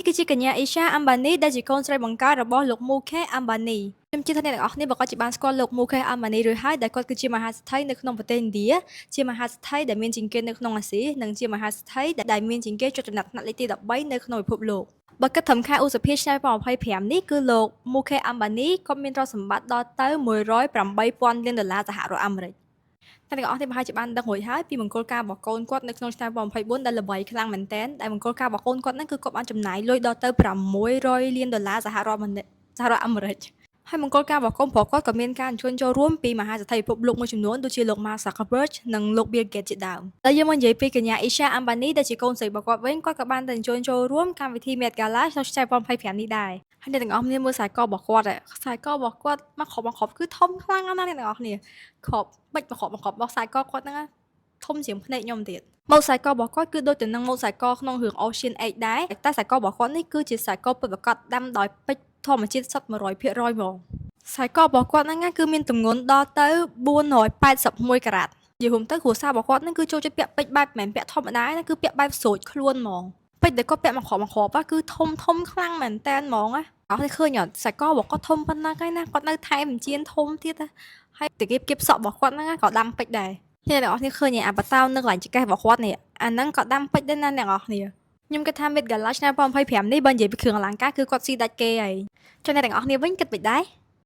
គឺជាកញ្ញាអ៊ីសាអាំបានីដែលជាកូនស្រីបង្កើតរបស់លោកមូខេអាំបានីខ្ញុំជឿថាអ្នកទាំងអស់គ្នាប្រាកដជាបានស្គាល់លោកមូខេអាំបានីរួចហើយដែលគាត់គឺជាមហាសេដ្ឋីនៅក្នុងប្រទេសឥណ្ឌាជាមហាសេដ្ឋីដែលមានជាងគេនៅក្នុងអាស៊ីនិងជាមហាសេដ្ឋីដែលមានជាងគេជាប់ចំណាត់ថ្នាក់លេខទី13នៅក្នុងពិភពលោកបើគិតត្រឹមខែឧសភាឆ្នាំ2025នេះគឺលោកមូខេអាំបានីគាត់មានទ្រព្យសម្បត្តិដល់ទៅ108,000លានដុល្លារសហរដ្ឋអាមេរិកតែអ្នកទាំងអស់គ្នាប្រហែលជាបានដឹងរួចហើយពីមង្គលការរបស់កូនគាត់នៅក្នុងឆ្នាំ2024ដែលល្បីខ្លាំងមែនទែនដែលមង្គលការរបស់កូនគាត់ហ្នឹងគឺគាត់បានចំណាយលុយដល់ទៅ600លានដុល្លារសហរដ្ឋអាមេរិកហើយមង្គលការរបស់កូនប្រុសគាត់ក៏មានការអញ្ជើញចូលរួមពីមហាសេដ្ឋីពិភពលោកមួយចំនួនដូចជាលោក Mark Zuckerberg និងលោក Bill Gates ជាដើមហើយយើងមកនិយាយពីកញ្ញា Isha Ambani ដែលជាកូនស្រីរបស់គាត់វិញគាត់ក៏បានទៅអញ្ជើញចូលរួមកម្មវិធី Met Gala ក្នុងឆ្នាំ2025នេះដែរហើយអ្នកទាំងអស់គ្នាមើលខ្សែករបស់គាត់ខ្សែករបស់គាត់មកគ្រាប់មកគ្រាប់គឺធំខ្លាំងណាស់អ្នកទាំងអស់គ្នាគ្រាប់បិចមកគ្រាប់មកគ្រាប់របស់ខ្សែកគាត់ហ្នឹងធំជាងភ្នែកខ្ញុំទៀតម៉ូតខ្សែករបស់គាត់គឺដូចទៅនឹងម៉ូតខ្សែកក្នុងរឿង Ocean 8ដែរតែខ្សែករបស់គាត់នេះគឺជាខ្សែកពិតប្រាកដដាំដោយពេជ្រធម្មជាតិសុទ្ធ100%ហ្មងខ្សែករបស់គាត់ហ្នឹងគឺមានទម្ងន់ដល់ទៅ481ការ៉ាត់និយាយរួមទៅគ្រួសាររបស់គាត់ហ្នឹងគឺចូលចិត្តពាក់ពេជ្របែបមិនមែនពាក់ធម្មតាទេណាគឺពាក់បែបស្រួចខ្លួនហ្មងពេជ្រដែលគាត់ពាក់មកគ្រាប់មកគ្រាប់គឺធំធំខ្លាំងមែនតែនហ្មងណាអត់ឃើញអត់ខ្សែករបស់គាត់ធំប៉ុណ្ណាហើយណាគាត់នៅថែមជៀនធំទៀតណាហើយតាគៀបគៀបសក់របស់គាត់ហ្នឹងក៏ដាំពេជ្រដែរអ្នកទាំងអស់គ្នាឃើញអាបតោនៅកន្លែងចង្កេះរបស់គាត់នេះអាហ្នឹងក៏ដាំពេជ្រដែរណាអ្នកទាំងអស់គ្នាខ្ញុំគិតថា Met Gala ឆ្នាំ2025នេះបើនិយាយពីគ្រឿងអលង្ការគឺគាត់ស៊ីដាច់គេហើយចុះអ្នកទាំងអស់គ្នាវិញគិតមិនដែរ។